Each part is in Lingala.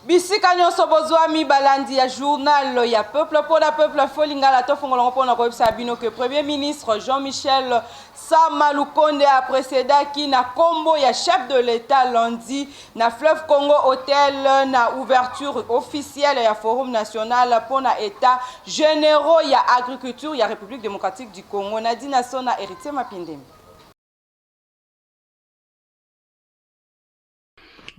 Bisika nyonso bozwami balandi ya journal ya peuple mpo na peuple info lingala tofongola yango mpo na koyebisa bino ke premier ministre Jean-Michel Sama Lukonde aprocedaki na kombo ya chef de l'Etat lundi na Fleuve Congo Hotel na ouverture officielle ya Forum national mpo na etat generaux ya agriculture ya République démocratique du Congo. Nadine Sona, Héritier Mapindemi.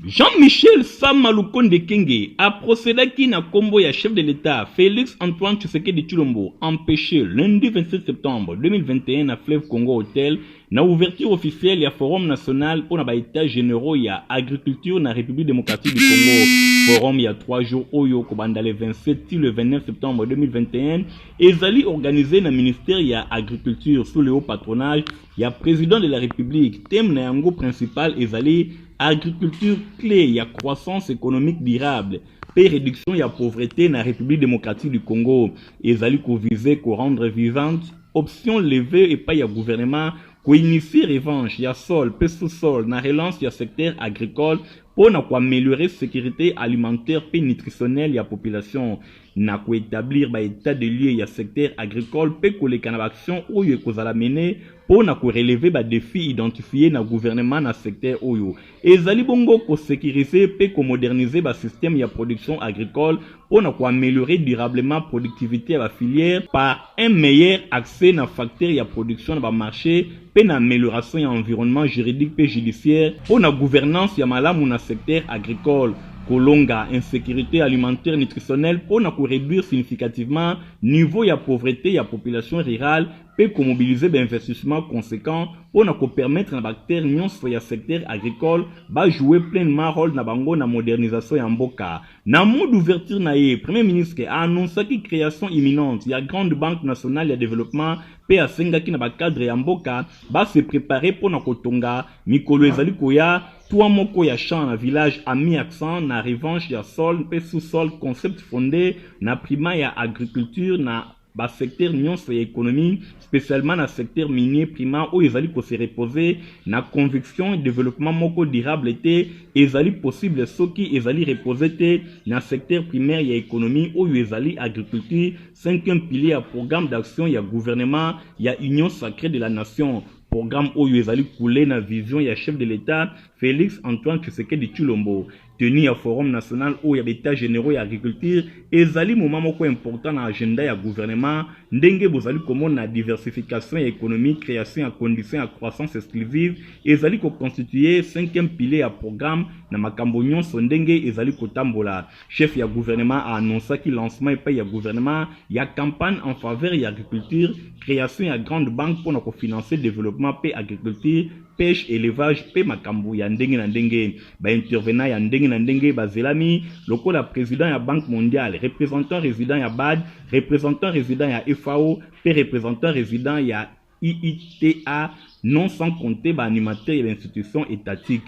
Jean-Michel Sama Lukonde Kenge aprocedaki na kombo ya chef de l'Etat Felix Antoine Tshisekedi Tshilombo empêché lundi 27 septembre 2021 na Fleuve Congo Hotel na ouverture officielle ya Forum national mpo na ba états généraux ya agriculture na République démocratique du Congo. Forum ya 3 jours oyo kobanda le 27 ti le 29 septembre 2021 ezali organisé na ministère ya agriculture sous le haut patronage ya président de la République. Thème na yango principal ezali agriculture clé ya croissance économique durable pe réduction ya pauvreté na République démocratique du Congo. Ezali koviser ko rendre vivante option levée epai ya gouvernement koinitier revanche ya sol pe sous-sol na relance ya secteur agricole mpo na koaméliorer sécurité alimentaire pe nutritionnelle ya population, na koétablir ba état de lieu ya secteur agricole pe koleka na baaction oyo ekozala mene mpo na korelever ba défis identifiés na gouvernement na secteur oyo. Ezali bongo kosécuriser pe komoderniser ba système ya production agricole mpo na koaméliorer durablement productivité ya ba filière par un meilleur accès na facteur ya production na ba marché pe na amélioration ya environnement juridique pe judiciaire mpo na gouvernance ya malamu na secteur agricole, kolonga insécurité alimentaire nutritionnelle mpo na koréduire significativement niveau ya pauvreté ya population rurale pe komobiliser ba investissement conséquent mpo na kopermettre na baacteur nyonso ya secteur agricole bajouer pleinement rôle na bango na modernisation ya mboka. Na mot d'ouverture na ye, premier ministre aannonçaki création imminente ya grande banque nationale ya développement pe asengaki na bacadre ya mboka base préparer mpo na kotonga mikolo ezali koya toit moko ya champ na village ami accent na revanche ya sol mpe sous-sol, concept fondé na primat ya agriculture na ba secteur nyonso ya économie, spécialement na secteur minier primat oyo ezali kose reposer na conviction développement moko durable te ezali possible soki ezali reposer te na secteur primaire ya économie oyo ezali agriculture, cinquième pilier ya programme d'action ya gouvernement ya Union sacrée de la nation. Programme oyo ezali coulé na vision ya chef de l'État Félix Antoine Tshisekedi Tshilombo. Tenue ya Forum national oyo ya état généraux ya agriculture ezali moment moko important na agenda ya gouvernement, ndenge bozali komona diversification ya économie, création ya condition ya croissance exclusive ezali koconstituer cinquième pilier ya programme na makambo nyonso ndenge ezali kotambola. Chef ya gouvernement a annoncé lancement epai ya gouvernement ya campagne en faveur ya agriculture, création ya grande banque pour kofinancer développement pe agriculture, pêche, élevage pe makambo ya ndenge na ndenge. Ba intervenant ya ndenge na ndenge bazelami lokola président ya Banque mondiale, représentant résident ya BAD, représentant résident ya FAO pe représentant résident ya IITA, non sans compter ba animateur ya institution étatique.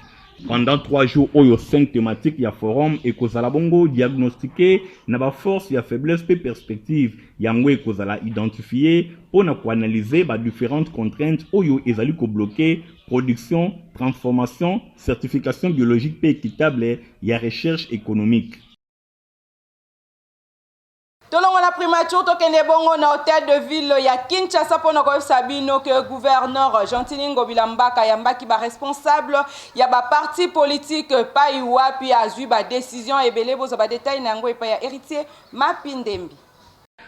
Pendant 3 jours oyo 5 thématiques ya forum ekozala bongo diagnostiqué na ba force ya faiblesse pe perspective yango ekozala identifié mpo na koanalyser ba différentes contraintes oyo ezali kobloquer production, transformation, certification biologique pe équitable ya recherche économique. Tolongola primature tokende bongo na hôtel de ville ya Kinshasa mpona koyebisa bino ke gouverneur Gentiny Ngobila Mbaka yambaki ba responsable ya ba parti politique epai wapi azwi ba décision ebele. Bozwa ba détail na yango epai ya Héritier Mapindembi.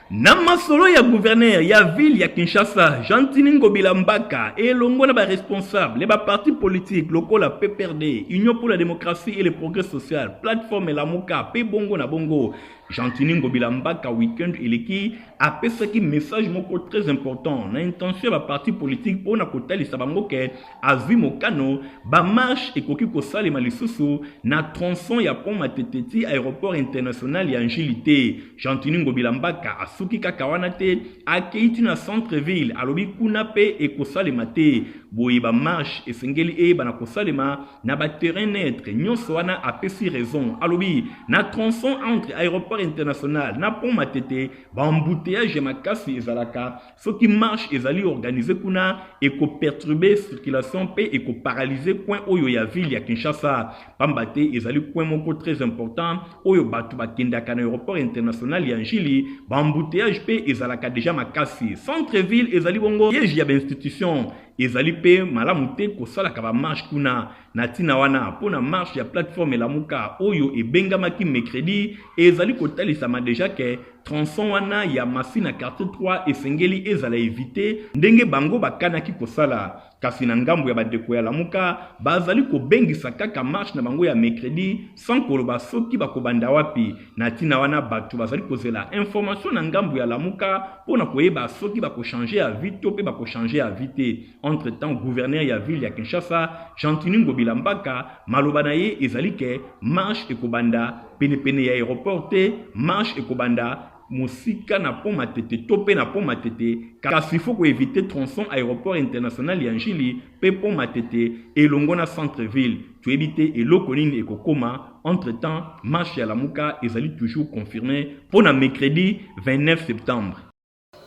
Na masolo ya gouverneur ya ville ya Kinshasa Gentiny Ngobila Mbaka elongo na ba responsable ya ba parti politique lokola PPRD, Union pour la démocratie et le progrès social, Plateforme Lamuka pe bongo na bongo, Gentiny Ngobila Mbaka week-end eleki apesaki message moko très important na intention ya ba parti politique mpona kotalisa bango ke azwi mokano ba marche ekoki kosalema lisusu na tronçon ya pont Matete ti aéroport international ya Njili te. Gentiny Ngobila Mbaka asuki kaka wana te, akei ti na centre ville, alobi kuna pe ekosalema te. Boye ba marche esengeli eyebana kosalema na ba terrain neutre nyonso wana. Apesi raison, alobi na tronçon entre aéroport aéroport international na pont Matete, ba embouteillages ya makasi ezalaka. Soki marche ezali organise kuna, eko perturber circulation mpe eko paralyser coin oyo ya ville ya Kinshasa, pamba te ezali coin moko très important oyo bato bakendaka na aéroport international ya N'Djili. Ba embouteillages mpe ezalaka dejà makasi. Centre ville ezali bongo siège ya ba institutions, ezali mpe malamu te kosalaka ba marche kuna. Na ntina wana, mpo na marche ya plateforme Lamuka oyo ebengamaki mercredi, ezali kotalisama dejà ke tronçon wana ya Masina quartier 3 esengeli ezala evite ndenge bango bakanaki kosala. Kasi na ngambo ya bandeko ya Lamuka, bazali kobengisa kaka marche na bango ya mercredi sans koloba soki bakobanda wapi. Na ntina wana, bato bazali kozela information na ngambo ya Lamuka mpo na koyeba soki bako changer avis to mpe bako changer avis te. Entre temps, gouverneur ya ville ya Kinshasa, Gentiny Ngobila Mbaka, maloba na ye ezali ke marche ekobanda penepene ya aeroport te, marche ekobanda mosika na pont Matete to mpe na pont Matete, kasi faut ko eviter tronçon aeroport international ya N'Djili mpe pont Matete elongo na centre ville. Toyebi te eloko nini ekokoma. Entre temps, marche ya Lamuka ezali toujours confirmee mpo na mercredi 29 septembre.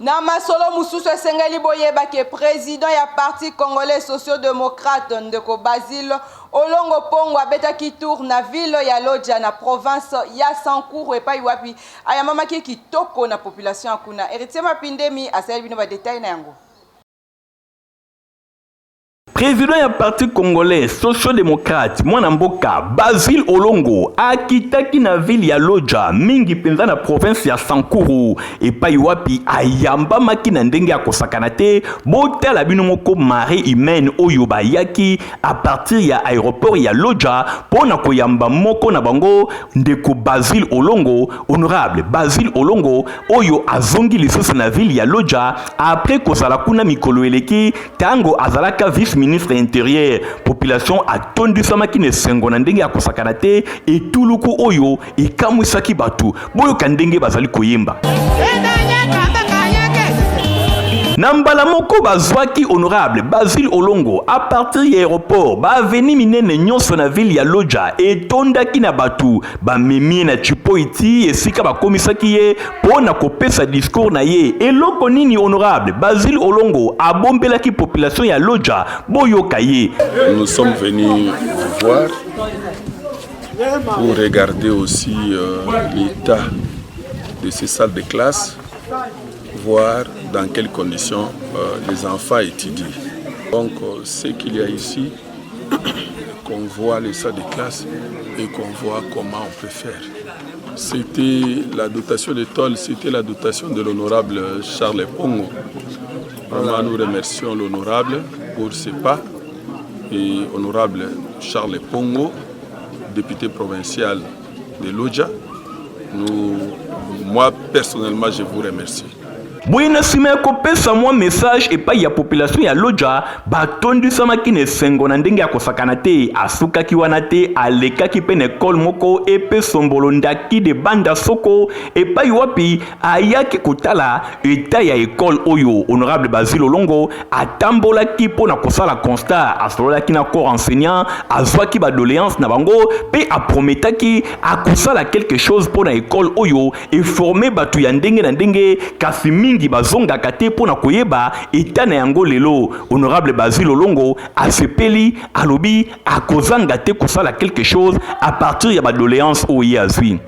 Na masolo mosusu, esengeli boyeba ke president ya Parti congolais sociodemocrate, ndeko Basile Olongo Pongo, abetaki tour na ville ya Lodja na province ya Sankuru, epai wapi ayambamaki kitoko na population ya kuna. Héritier Mapindemi asaleli bino ba détails na yango. President ya Parti congolais sociodemocrate, mwana mboka Basile Olongo, akitaki na ville ya Lodja, mingi mpenza na province ya Sankuru, epai wapi ayambamaki na ndenge ya kosakana te. Botala bino moko marée humaine oyo bayaki à partir ya aéroport ya Lodja mpo na koyamba moko na bango, ndeko Basile Olongo, honorable Basile Olongo, oyo azongi lisusu na ville ya Lodja après kozala kuna mikolo eleki ntango azalaka vice-ministre intérieur. Population atondisamaki na esengo na ndenge ya kosakana te. Etuluku oyo ekamwisaki bato, boyoka ndenge bazali koyemba. Na mbala moko bazwaki honorable Basile Olongo à partir ya aéroport, baavenue minene nyonso na ville ya Lodja etondaki na bato. Bamemi ye na Chipoiti esika bakomisaki ye mpo na kopesa discours na ye. Eloko nini honorable Basile Olongo abombelaki population ya Lodja? Boyoka ye. Nous sommes venus vous voir pour regarder aussi l'état de ces salles de classe, voir dans quelles conditions les enfants étudient. Donc ce qu'il y a ici, qu'on voit les salles de classe et qu'on voit comment on peut faire. C'était la dotation de tôle, c'était la dotation de l'honorable Charles Pongo. Vraiment, nous remercions l'honorable pour ses pas et honorable Charles Pongo, député provincial de Lodja. Nous, moi, personnellement, je vous remercie. Boye na nsima ya kopesa mwa message epai ya population ya Lodja, batondisamaki na esengo na ndenge ya kosakana te. Asukaki wana te, alekaki mpe na ekole moko epe Sombolo Ndaki de Banda Soko, epai wapi ayaki kotala etat ya ekole oyo. Honorable Basile Olongo atambolaki mpo na kosala constat, asololaki na corps enseignant, azwaki ba doléance na bango mpe aprometaki akosala quelque chose mpo na ekole oyo eforme bato ya ndenge na ndenge, kasi mingi bazongaka te mpo na koyeba etat na yango. Lelo honorable Basile Olongo asepeli, alobi akozanga te kosala quelque chose à partir ya ba doléance oyo ye azwi.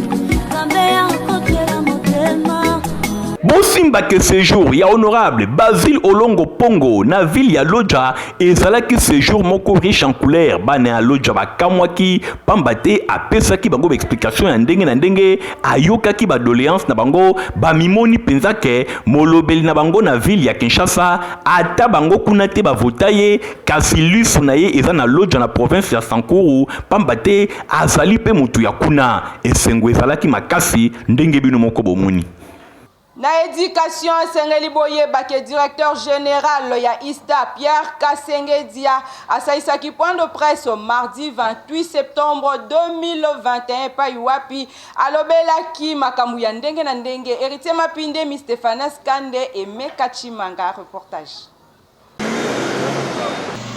Bosimba ke séjour ya honorable Basile Olongo Pongo na ville ya Lodja ezalaki séjour moko riche en couleur. Bana ya Lodja bakamwaki, pamba te apesaki bango baexplication ya ndenge na ndenge, ayokaki badoléance na bango, bamimoni mpenza ke molobeli na bango na ville ya Kinshasa. Ata bango kuna te bavota ye, kasi lisu na ye eza na Lodja na province ya Sankuru, pamba te azali mpe motu ya kuna. Esengo ezalaki makasi ndenge bino moko bomoni. Na éducation, esengeli boyeba ke directeur général ya ISTA, Pierre Kasengedia, asalisaki point de presse mardi 28 septembre 2021, epai wapi alobelaki makambo ya ndenge na ndenge. Héritier Mapindemi, Stéphanes Kande, Emeka Chimanga, reportage.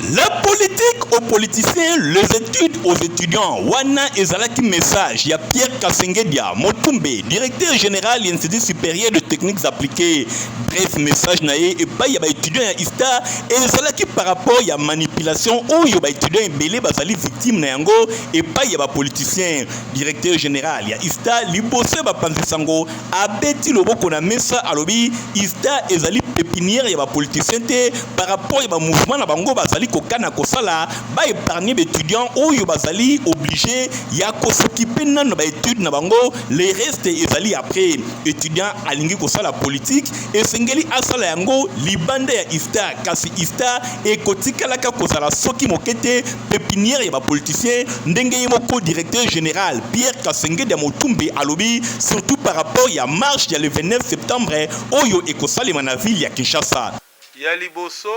La politique aux politiciens, les études aux étudiants. Wana ezalaki message ya Pierre Kasengedia Motumbe, directeur général ya Institut supérieur de techniques appliquées. Bref, message na ye epai ya ba étudiants ya ISTA ezalaki par rapport ya manipulation oyo ba étudiants ebele bazali victime na yango epai ya ba politiciens. Directeur général ya ISTA liboso ya bapanzi sango abeti loboko na mesa, alobi ISTA ezali pépinière ya ba politiciens te par rapport ya ba mouvement na bango bazali kokana kosala ba épargner ba étudiants oyo bazali obligé ya kos'occuper nano ba études na bango, le reste ezali après. Étudiant alingi kosala politique, esengeli asala yango libanda ya ISTA, kasi ISTA ekotikalaka kozala soki moke te pépinière ya ba politiciens, ndenge ye moko directeur général Pierre Kasengedi Motumbe alobi, surtout par rapport ya marche ya le 29 septembre oyo ekosalema na ville ya Kinshasa. Ya liboso,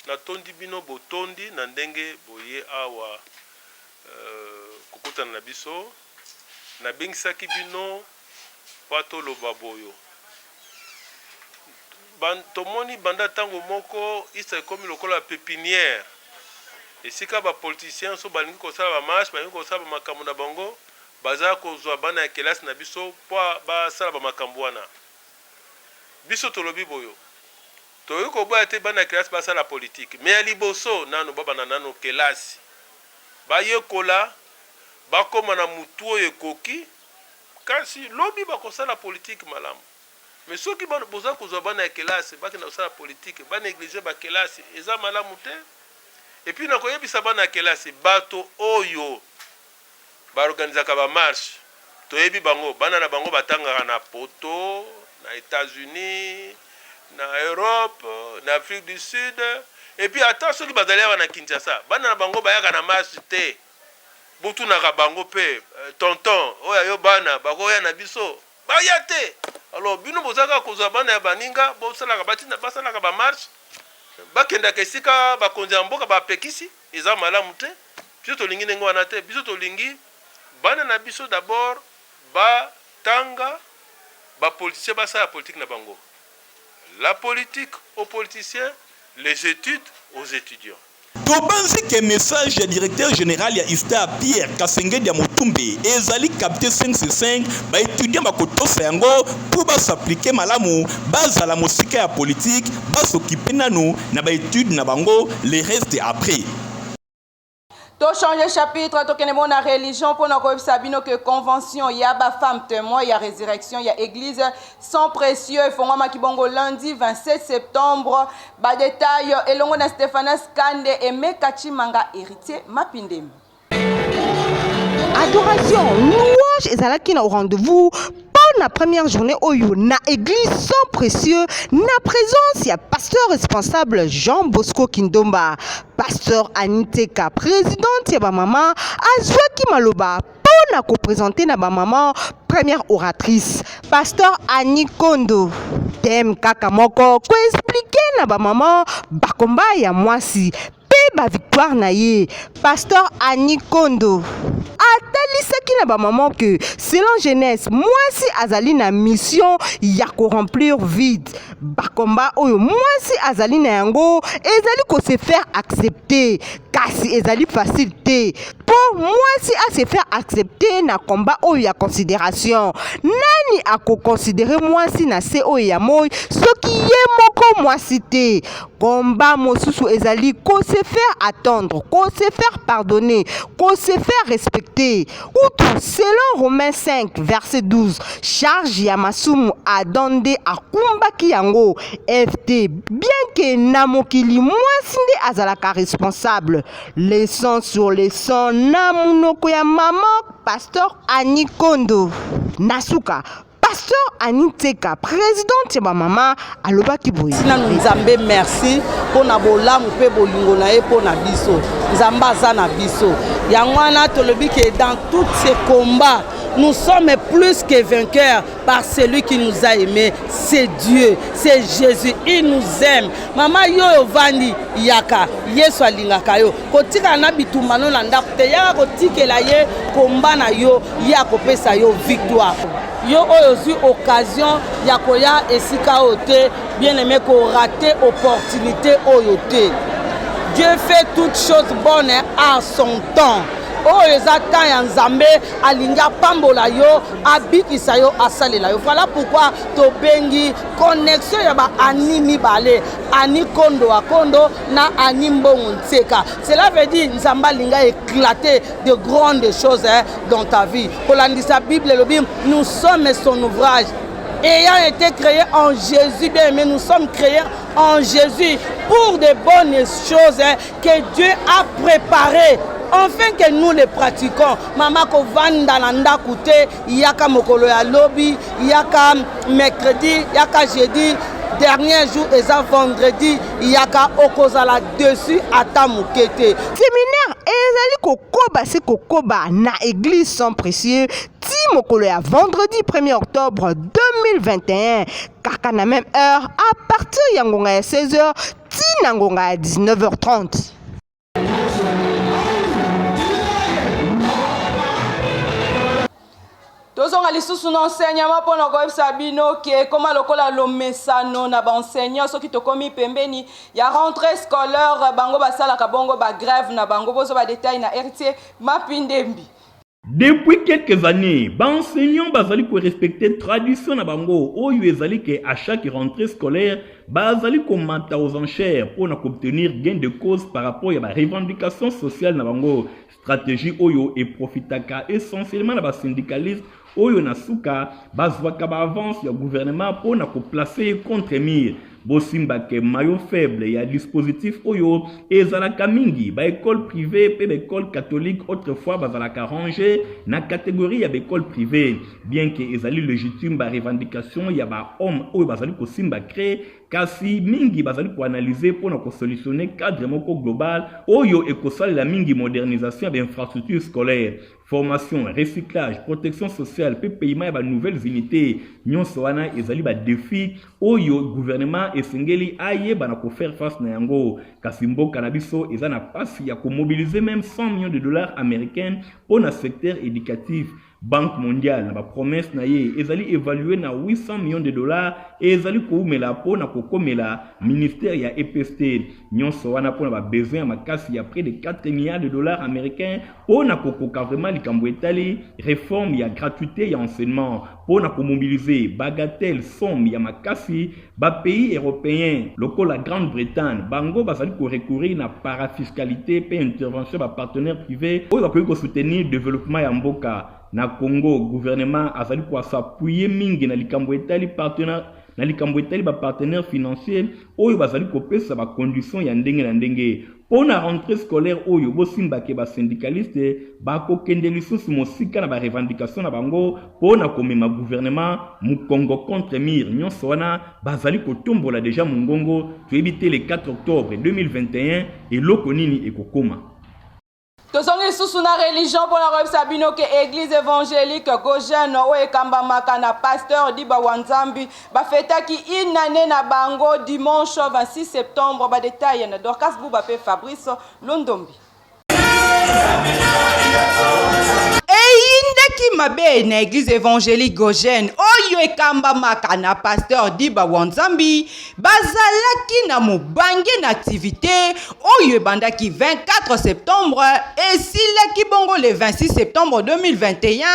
natondi bino botondi na ndenge boye awa kokutana na biso. Nabengisaki bino mpo toloba boyo. Tomoni banda ntango moko ISTA ekomi lokola pépinière, esika bapoliticien so balingi kosala bamarche, balingi kosala bamakambo na bango, baza kozwa bana ya kelasi na biso mpo basala bamakambo wana. Biso tolobi boyo: toyoki koboya te bana ya kelasi basala politike, mais ya liboso nano babanda nano kelasi, bayekola, bakóma na mutu oyo ekoki, kasi lobi bakosala politike malamu. Mais soki boza kozwa bana ya kelasi bakenda kosala politike, banéglige bakelasi, eza malamu te. Et puis nakoyebisa bana ya kelasi, bato oyo baorganizaka bamarche, toyebi bango, bana na bango batangaka na Poto, na États-Unis, na Europe, na Afrique du Sud. Et puis ata soki bazali awa na Kinshasa, bana na bango bayaka na marche te. Botunaka bango mpe: "Tonton, oyo ayo bana bakoya na biso?" Baya te. Alors bino bozalaka kozwa bana ya baninga, bosalaka, batinda basalaka bamarche, bakendaka esika bakonzi ya mboka bapekisi. Eza malamu te. Biso tolingi ndenge wana te. Biso tolingi bana na biso d'abord batanga, bapoliticien basala politique na bango. La politique aux politiciens, les études aux étudiants. Tobanzi ke message ya directeur général ya ISTA Pierre Kasengedi ya Motumbe ezali capté 5 sur 5. Baétudiant bakotosa yango mpo bas'appliquer malamu, bazala mosika ya politike, bas'occuper nanu na baétude na bango, le reste après. Tochange chapitre, tokende mona religion mpona koyebisa bino ke convention ya bafemme témoin ya résurrection ya église Sang Précieux efongwamaki bongo lundi 27 septembre. Badetail elongo na Stéphanas Kande, Emeka Chimanga, Héritier Mapindemi. Adoration, louange ezalaki na rendez-vous mpo na première journée oyo na église Sang Précieux, na présence ya pasteur responsable Jean Bosco Kindomba. Pasteur Aniteka, présidente ya bamama, azwaki maloba mpo na koprésenter na bamama. Première oratrice, pasteur Ani Kondo, thème kaka moko: koexpliquer na bamama bakomba ya mwasi mpe bavictoire na ye. Pasteur Ani Kondo atalisaki na bamama ke selon Genèse, mwasi azali na mission ya koremplir vide. Bakomba oyo mwasi azali na yango ezali kose faire accepter, kasi ezali facile te mpo mwasi ase faire accepter na komba oyo ya considération. Nani akoconsidérer mwasi na se oyo ya moi soki ye moko mwasi te? Komba mosusu ezali kose faire attendre, kose faire pardonner, kose faire respecter. Kutu selon Romains 5 verset 12, charge ya masumu, Adam nde akumbaki yango. Ft bien ke na mokili mwasi nde azalaka responsable. Leçon sur leçon na monoko ya mama pasteur Ani Kondo. Na suka, pasteur Ani Teka, présidente ya bamama, alobaki boye: Nanu Nzambe merci mpo na bolamu mpe bolingo na ye mpo na biso. Nzambe aza na biso. Yango wana tolobi ke dans tous ces combats, nous sommes plus que vainqueurs par celui qui nous a aimés. C'est Dieu, c'est Jésus, il nous aime. Mama yo oyo ovandi, yaka, Yesu alingaka yo. Kotikala na bitumba no na ndako te, yaka kotikela ye komba na yo, ye akopesa yo victoire. Yo oyo ozwi occasion ya koya esika oyo te, bien aimé, korater opportunité oyo te. Dieu fait toutes choses bonnes à son temps. Oyo eza temps ya Nzambe, alingi apambola yo, abikisa yo, asalela yo. Voilà pourquoi tobengi connexion ya ba Annie mibale, Annie Kondo wa Kondo na Annie Mbongo Nseka. Cela veut dire Nzambe alingi éclater de grandes choses, hein, dans ta vie. Kolandisa Bible elobi, nous sommes son ouvrage. Ayant été créés en Jésus, bien aimé, nous sommes créés en Jésus pour de bonnes choses, hein, que Dieu a préparées afin que nous les pratiquons. Mama kovanda na ndako te, yaka mokolo ya lobi, yaka mercredi, yaka jeudi, dernier jour eza vendredi, yaka okozala dessus ata moke te. Séminaire ezali kokoba se kokoba na église Sang Précieux ti mokolo ya vendredi 1er octobre 2021 kaka na même heure à partir ya ngonga ya 16h ti na ngonga ya 19h30. Tozonga lisusu na enseignement mpo na koyebisa bino ke ekoma lokola lomesano na baenseignant soki tokomi pembeni ya rentrée scolaire, bango basalaka bongo ba grève na bango. Bozwa ba détail na Héritier Mapindembi. Depuis quelques années, ba enseignants bazali ko respecter tradition na bango oyo ezali ke à chaque rentrée scolaire bazali komata aux enchères mpo na koobtenir gain de cause par rapport ya ba revendications sociales na bango. Stratégie oyo eprofitaka essentiellement na ba syndicalistes oyo na suka bazwaka ba avance ya gouvernement mpo na koplace ye contre mur. Bosimba ke maillon faible ya dispositif oyo ezalaka mingi ba école privée pe ba école catholique, autrefois bazalaka ranger na catégorie ya ba école privée, bien que ezali légitime ba revendication ya ba hommes oyo bazali kosimba craie, kasi mingi bazali koanalyse mpo na kosolutionne cadre moko global oyo ekosalela mingi modernisation ya ba infrastructure scolaire, formation, recyclage, protection sociale pe paiement ya ba nouvelles unités. Nyonso wana ezali ba défis oyo gouvernement esengeli ayeba na ko faire face na yango. Kasi mboka na biso eza na pasi ya komobiliser même 100 millions de dollars américains mpo na secteur éducatif. Banque mondiale na ba promesse na ye ezali évalué na 800 millions de dollars ezali koumela mpo na kokomela ministère ya EPST. Nyonso wana mpo na ba besoin ya makasi ya près de 4 milliards de dollars américains mpo na kokoka vraiment likambo etali réforme ya gratuité ya enseignement, mpo na komobiliser bagatelle somme ya makasi. Ba pays européens lokola Grande-Bretagne bango bazali korecourir na parafiscalité mpe intervention ya ba partenaires privés oyo bakoki kosoutenir développement ya mboka. Na Congo, gouvernement azali koasappuyer mingi na likambo etali partenaire na likambo etali ba partenaires financiers oyo bazali kopesa ba conditions ya ndenge na ndenge mpo na rentrée scolaire oyo. Bosimbake ba syndicaliste bakokende lisusu mosika na ba revendication na bango mpo na komema gouvernement mokongo contre mur. Nyonso wana bazali kotombola deja mongongo. Toyebi te le 4 octobre 2021 eloko nini ekokoma. Tozongi lisusu na religion mpona koyebisa bino ke église évangélique Gogene oyo ekambamaka na pasteur Diba wa Nzambi bafetaki une année na bango dimanche 26 septembre. Ba détail na Dorcas Buba mpe Fabrice Londombi. Eyindaki mabe na église évangélique Gogene oyo ekambamaka na pasteur Diba wa Nzambi. Bazalaki na mobange na activité oyo ebandaki 24 septembre, esilaki bongo le 26 septembre 2021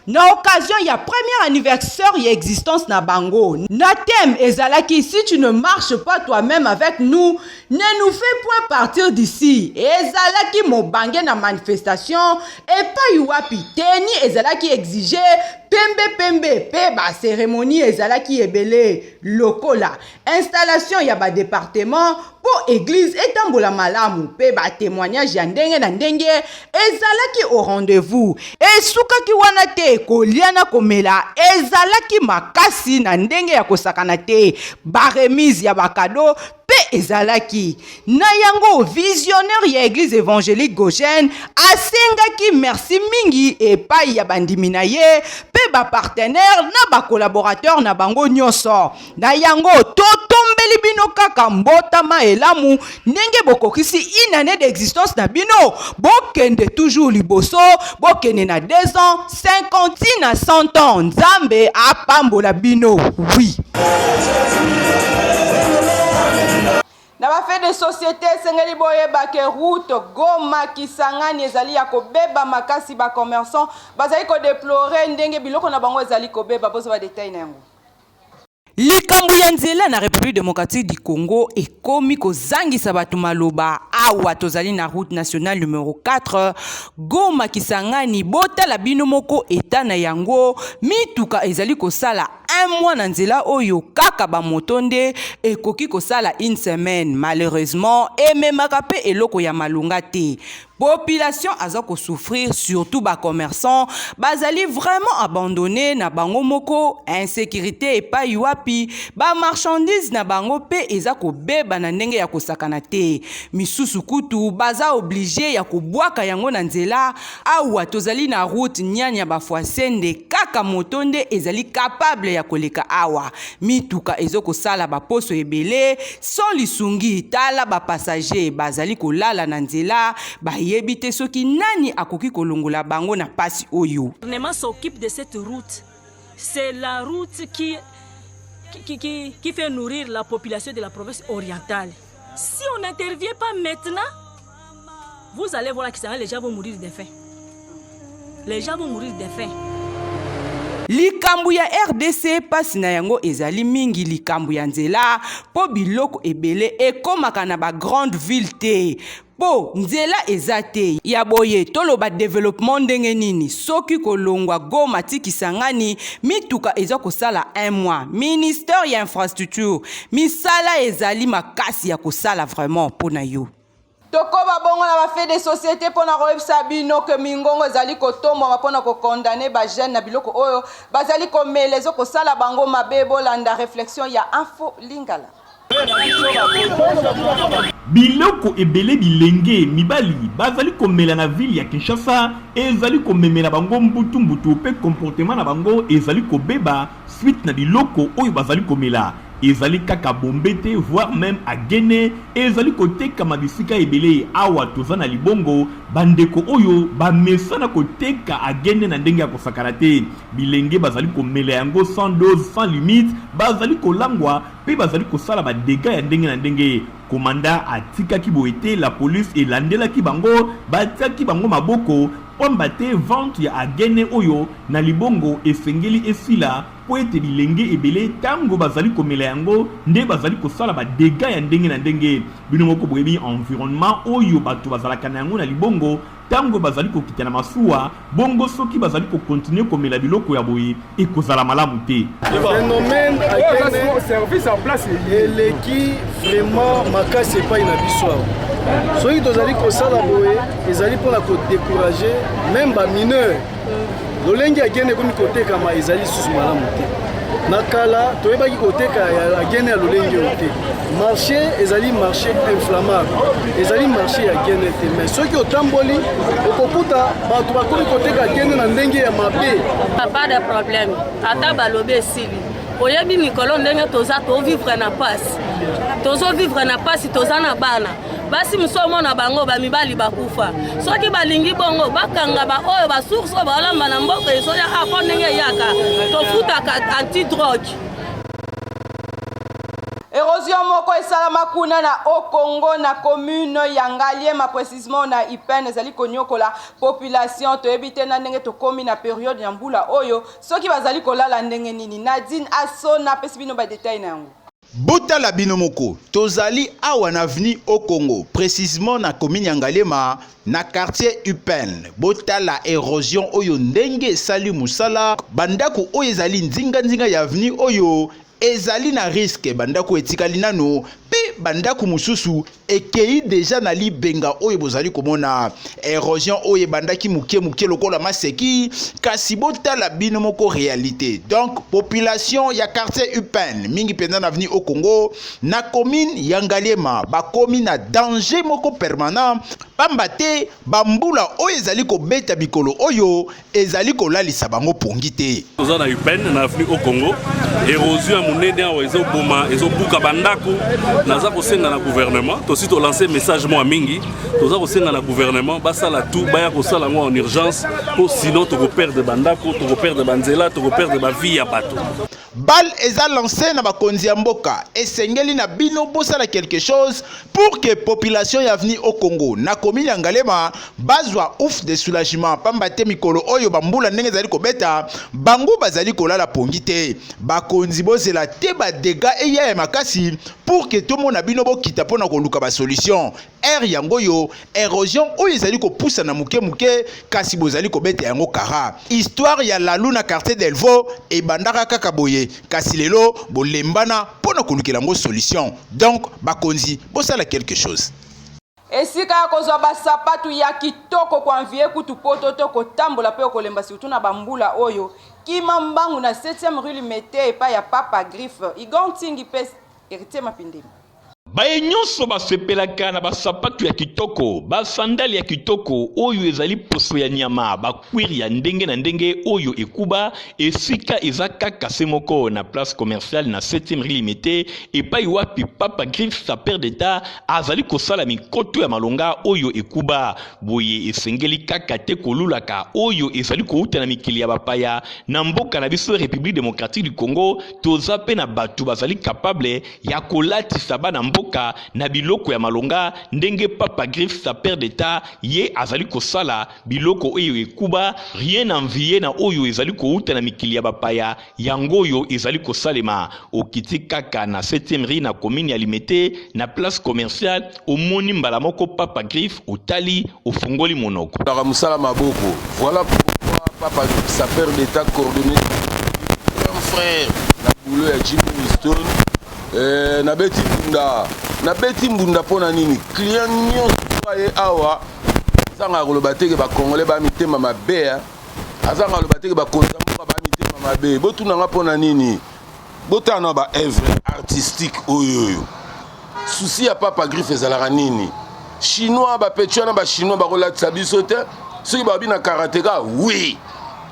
na occasion ya premier anniversaire ya existence na bango. Na thème ezalaki "Si tu ne marches pas toi-même avec nous, ne nous fais point partir d'ici". Ezalaki mobange na manifestation epai wapi teni ezalaki exige pembe pembe mpe ba cérémonie ezalaki ebele lokola installation ya badepartement mpo église etambola malamu mpe batémoignage ya ndenge na ndenge ezalaki au rendez-vous. Esukaki wana te, kolia na komela ezalaki makasi na ndenge ya kosakana te, baremise ya bacadeau mpe ezalaki na yango. Visionnaire ya église évangélique Goshen asengaki merci mingi epai ya bandimi na ye mpe bapartenaire na bacollaborateur na bango nyonso. Na yango totombeli bino kaka mbotama elamu ndenge bokokisi une année d'existence na bino. Bokende toujours liboso, bokende na 2 ans, 50 na 100 ans. Nzambe apambola bino, oui. Na bafête. de société, esengeli boyeba ke route Goma Kisangani ezali ya kobeba makasi. Ba commerçant bazali kodéplorer ndenge biloko na bango ezali kobeba. Bozwa ba détail na yango. Likambo ya nzela na République démocratique du Congo ekomi kozangisa bato maloba. Awa tozali na route nationale numéro 4, Goma Kisangani. Botala bino moko eta na yango. Mituka ezali kosala un mois na nzela oyo, kaka bamoto nde ekoki kosala une semaine. Malheureusement, ememaka mpe eloko ya malonga te. Population aza kosouffrir, surtout bacommerçant bazali vraiment abandonné na bango moko. Insécurité epai wapi bamarchandise na bango mpe eza kobeba na ndenge ya kosakana te. Misusu kutu baza obligé ya kobwaka yango na nzela. Awa tozali na route Nyanya Bafwasende, kaka moto nde ezali capable ya koleka awa. Mituka ezokosala baposo ebele sans lisungi. Tala, bapassager bazali kolala na nzela, bayebi te soki nani akoki kolongola bango na pasi oyo. Gouvernement s'occupe de cette route. C'est la route qui fait nourrir la population de la province orientale. Si on n'intervient pas maintenant, vous allez voir que les gens vont mourir de faim. Les gens vont mourir de faim. Likambo ya RDC, mpasi na yango ezali mingi likambo ya nzela, mpo biloko ebele ekomaka na bagrande ville te mpo nzela eza te. Ya boye, toloba développement ndenge nini soki kolongwa Goma ti Kisangani mituka eza kosala un mois? Ministère ya infrastructure, misala ezali makasi ya kosala vraiment mpo na yo. Tokoba bongo na bafaits de société mpona koyebisa bino ke mingongo ezali kotombwama mpona kocondamner bajeune na biloko oyo bazali komela, ezokosala bango mabe. Bolanda réflexion ya Info Lingala. Biloko ebele bilenge mibali bazali komela na ville ya Kinshasa ezali komemela bango mbutu-mbutu, mpe comportement na bango ezali kobeba suite na biloko oyo bazali komela. Ezali kaka bombe te, voire même agene ezali kotekama bisika ebele. Awa toza na Libongo, bandeko oyo bamesana koteka agene na ndenge ya kosakana te. Bilenge bazali komela yango sans dose, sans limite, bazali kolangwa mpe bazali kosala badégâts ya ndenge na ndenge. Komanda atikaki boye te, la police elandelaki bango, batiaki bango maboko, pamba te vente ya agene oyo na Libongo esengeli esila, mpo ete bilenge ebele ntango bazali komela yango nde bazali kosala badégâts ya ndenge na ndenge. Bino moko boyebi environnement oyo bato bazalaka na yango na Libongo ntango bazali kokita na masuwa. Bongo soki bazali kocontinuer komela biloko ya boye, ekozala malamu te. Phénomène agene eleki vraiment makasi epai na biso awa. Soki tozali kosala boye, ezali mpona kodécourager même bamineur. Lolenge agene ekomi kotekama ezali lisusu malamu te. Na kala toyebaki koteka ya agene ya lolenge oyo te. Marché ezali marché inflammable, ezali marché ya gene te. Mais soki otamboli, okokuta bato bakomi koteka agene na ndenge ya mabe. Pas de problème, ata balobi esili. Oyebi mikolo ndenge toza, tovivre na pasi, tozovivre na pasi. Toza na bana basi mosu, omona bango bamibali bakufa. Soki balingi bongo, bakanga baoyo basource oyo baolamba na mboka ezoya apo ndenge eyaka, tofutaka antidrogue. Érosion moko esalama kuna na Haut-Congo, na commune ya Ngaliema, précisement na Ipen, ezali konyokola population. Toyebi te na ndenge tokómi na période ya mbula oyo, soki bazali kolala ndenge nini. Nadine Asona apesi bino badétail na yango. Botala bino moko, tozali awa na avenue au Congo, précisément na commune ya Ngaliema, na quartier Upen. Botala érosion oyo ndenge esali mosala. Bandako oyo ezali nzinganzinga ya avenue oyo ezali na risque. Bandako etikali nano mpe bandako mosusu ekei déjà na libenga oyo bozali komona. Érosion oyo ebandaki moke moke lokola maseki, kasi botala bino moko réalité. Donc population ya quartier Upen, mingi mpenza na avenue au Congo, na commune ya Ngaliema, bakomi na danger moko permanent, pamba te bambula oyo ezali kobeta mikolo oyo ezali kolalisa bango pongi te. Toza na Upen, na avenue au Congo. Érosion ya monene awa ezoboma, ezobuka bandako. Naza kosenga na gouvernement, tosi tolance message mwa mingi, toza kosenga na gouvernement basala tout, baya kosala yango en urgence, mpo sinon tokoperdre bandako, tokoperdre banzela, tokoperdre bavie ya bato. Balle eza lancee na bakonzi ya mboka, esengeli na bino bosala quelque chose pour que population ya avenue Haut Congo na commune ya Ngaliema bazwa ouf de soulagement, pamba te mikolo oyo ba mbula ndenge ezali kobeta bango bazali kolala pongi te. Bakonzi bozela te ba degats eya ya makasi pour que tomona bino bokita pona koluka ba solutions. Heure yango oyo erosion oyo ezali kopusana moke moke kasi bozali kobeta yango kara. Histoire ya Lalu na quartier Delvaux ebandaka kaka boye kasi lelo bolembana mpo na kolukela yango solution. Donc bakonzi bosala quelque chose. Esika ya kozwa ba sapatu ya kitoko ko envier kutu poto to kotambola pe okolemba surtout na ba mbula oyo kima mbangu na septième rue Limete epai ya Papa Griffe Igor Ntingi pe Heritier Mapindemi. Baye nyonso basepelaka na basapatu ya kitoko, basandale ya kitoko oyo ezali poso ya nyama, bakwire ya ndenge na ndenge oyo ekuba, esika eza kaka se moko na place commerciale na 7e rue Limete, epai wapi Papa Griffe sapeur d'Etat azali kosala mikoto ya malonga oyo ekuba. Boye esengeli kaka te kolulaka oyo ezali kouta na mikili ya bapaya. Na mboka na biso Republique democratique du Congo, toza pe na bato bazali capable ya kolatisa bana mboka na biloko ya malonga ndenge Papa Griffe sapeur d'Etat ye azali kosala biloko oyo ekuba rien envier na oyo ezali kouta na mikili ya bapaya yango oyo ezali kosalema okiti kaka na 7e rue na commune ya Limete na place commerciale omoni mbala moko Papa Griffe otali ofungoli monoko. Kaka mosala maboko voilà pourquoi Papa Griffe sapeur d'Etat coordonné grand frère na boulot ya Jimmy Winston eh, nabeti mbunda nabeti mbunda mpo na nini client nyonso aye awa azanga koloba te ke bacongolais ba mitema mabe azanga koloba te ke bakonzi ya mboka ba mitema mabe botuna nga mpo na nini Botala na ba œuvre artistique oyo oyo. Souci ya Papa Griffe ezalaka nini? Chinois ba petit wana ba chinois bakolatisa biso te. Soki babi na karateka oui.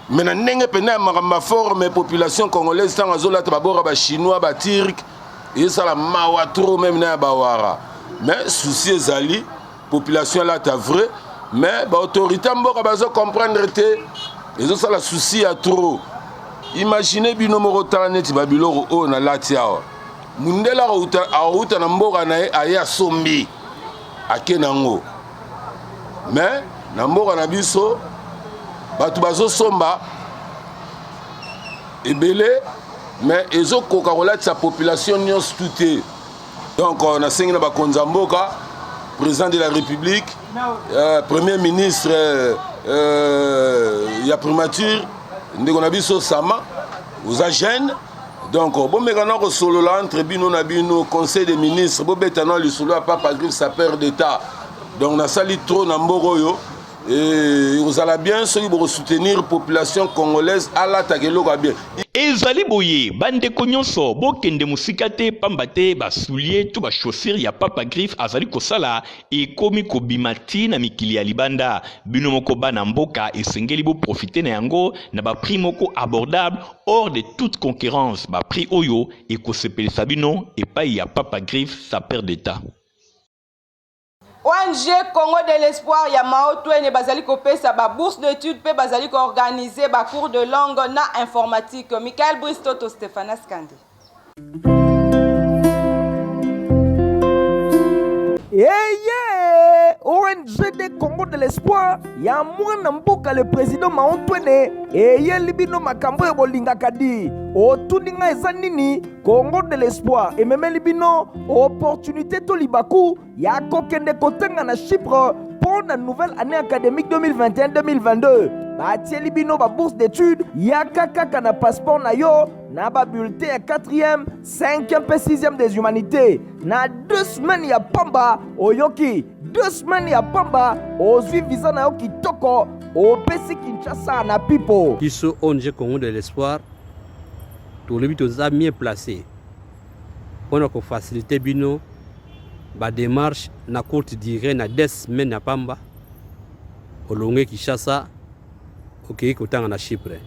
Mais na ndenge pena ya makambo ya forme population congolaise ntango azolata babora ba chinois ba turc ezosala mawa trop meme na ya bawara. Mais souci ezali population alata vrai mais ba autorité ya mboka bazo comprendre te ezosala souci ya trop imagine bino moko tala neti babiloko oyo nalati awa mundele akouta na mboka na ye aye asombi ake nango mais na mboka na biso bato bazosomba ebele mais ezokoka kolatisa population nyonso tu te Donc euh, nasengi na bakonzi ya mboka, président de la République, euh, premier ministre euh, euh, ya primature, ndeko na biso Sama, oza jeune, donc euh, bomeka na kosolola entre bino na bino conseil des ministres bobeta na lisolo ya papa griffe sapeur d'état donc nasali trop na mboka oyo ekozala bien soki bokosoutenir population congolaise alataka eloko ya bien. Ezali boye ba ndeko nyonso bokende mosika te pamba te ba souliers to ba chaussures ya Papa Griffe azali kosala ekomi kobima ti na mikili ya libanda. Bino moko bana mboka esengeli bo profiter na yango na ba prix moko abordable hors de toute concurrence, ba prix oyo ekosepelisa bino epayi ya Papa Griffe sapeur d'Etat. ONG Congo de l'espoir ya Mao Twene bazali kopesa ba bourses d'études pe bazali ko organiser ba cours de langue na informatique. Michael Bristoto, Stephanas Kande. Eye ONG de Congo de l'espoir ya mwana mboka le président Mao Twene eyeli bino makambo oyo bolingaka di otuni ngai eza nini Congo de l'espoir ememeli bino opportunité to libaku ya kokende kotanga na Chypre mpo na nouvelle année académique 2021-2022. Batieli bino ba bourse d'études, yaka kaka na passeport na yo na ba bulletin ya 4e, 5e mpe 6e des humanités na 2 semaines ya pamba. Oyoki 2 semaines ya pamba, ozwi visa na yo kitoko, opesi Kinshasa na pipo. Biso ONG Congo de l'espoir tolobi toza mieux placé pona ko faciliter bino ba demarche na courte durée na deux semaines ya pamba olongue Kinshasa okei kotanga na Chypre.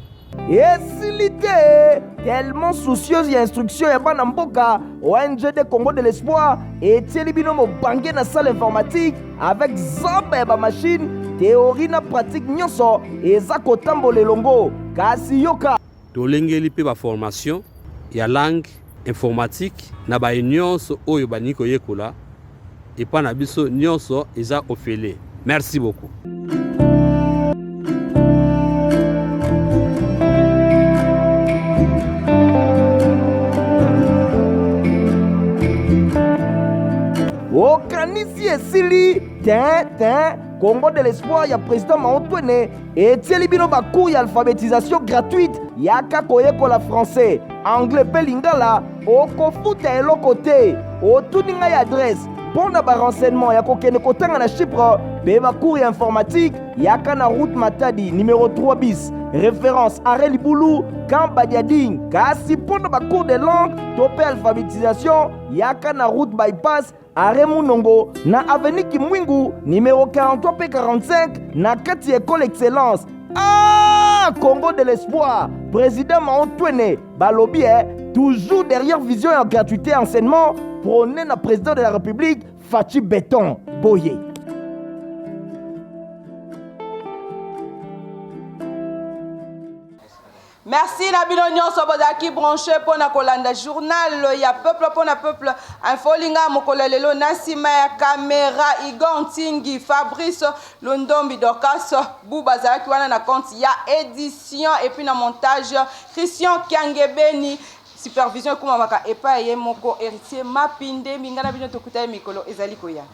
Esili te tellement soucieuse ya instruction ya bana mboka, ONG de Congo de l'espoir etieli bino mobange na salle informatique avec zamba ya ba machine, théorie na pratique nyonso eza kotambola elongo. Kasi yoka Tolengeli mpe ba formation. ya langue informatique na baye nyonso oyo balingi koyekola epai na biso nyonso eza ofele. Merci beaucoup. Okanisi esili te te. Congo de l'espoir ya président Maotwene etieli bino ba cours ya alphabetisation gratuite. Yaka koyekola français, anglais mpe lingala, okofuta eloko te. Otuni ngai adresse mpo na ba renseignement ya kokende kotanga na Chypre mpe ba cours ya informatique, yaka na route Matadi numero 3 bis, référence arrêt Libulu, camp Badiading. Kasi mpo na ba cours de langue to mpe alphabetisation, yaka na route bypass arrêt Munongo na avenue Kimwingu numero 43 pe 45 na kati ya école excellence. Ah, Congo de l'espoir, président Mao Twene balobi eh, toujours derrière vision ya gratuité enseignement prôné na président de la République Fatshi Béton Boye. Merci na bino nyonso bozalaki branche mpo na kolanda journal ya peuple mpo na peuple info linga mokolo ya lelo. Na nsima ya kamera Igor Ntingi, Fabrice Lundombi, Dorcas Bu bazalaki wana na compte ya édition et puis na montage Christian Kiangebeni, supervision ekumamaka epai ye moko Héritier Mapinde. Minga na bino, tokutani mikolo ezali koya.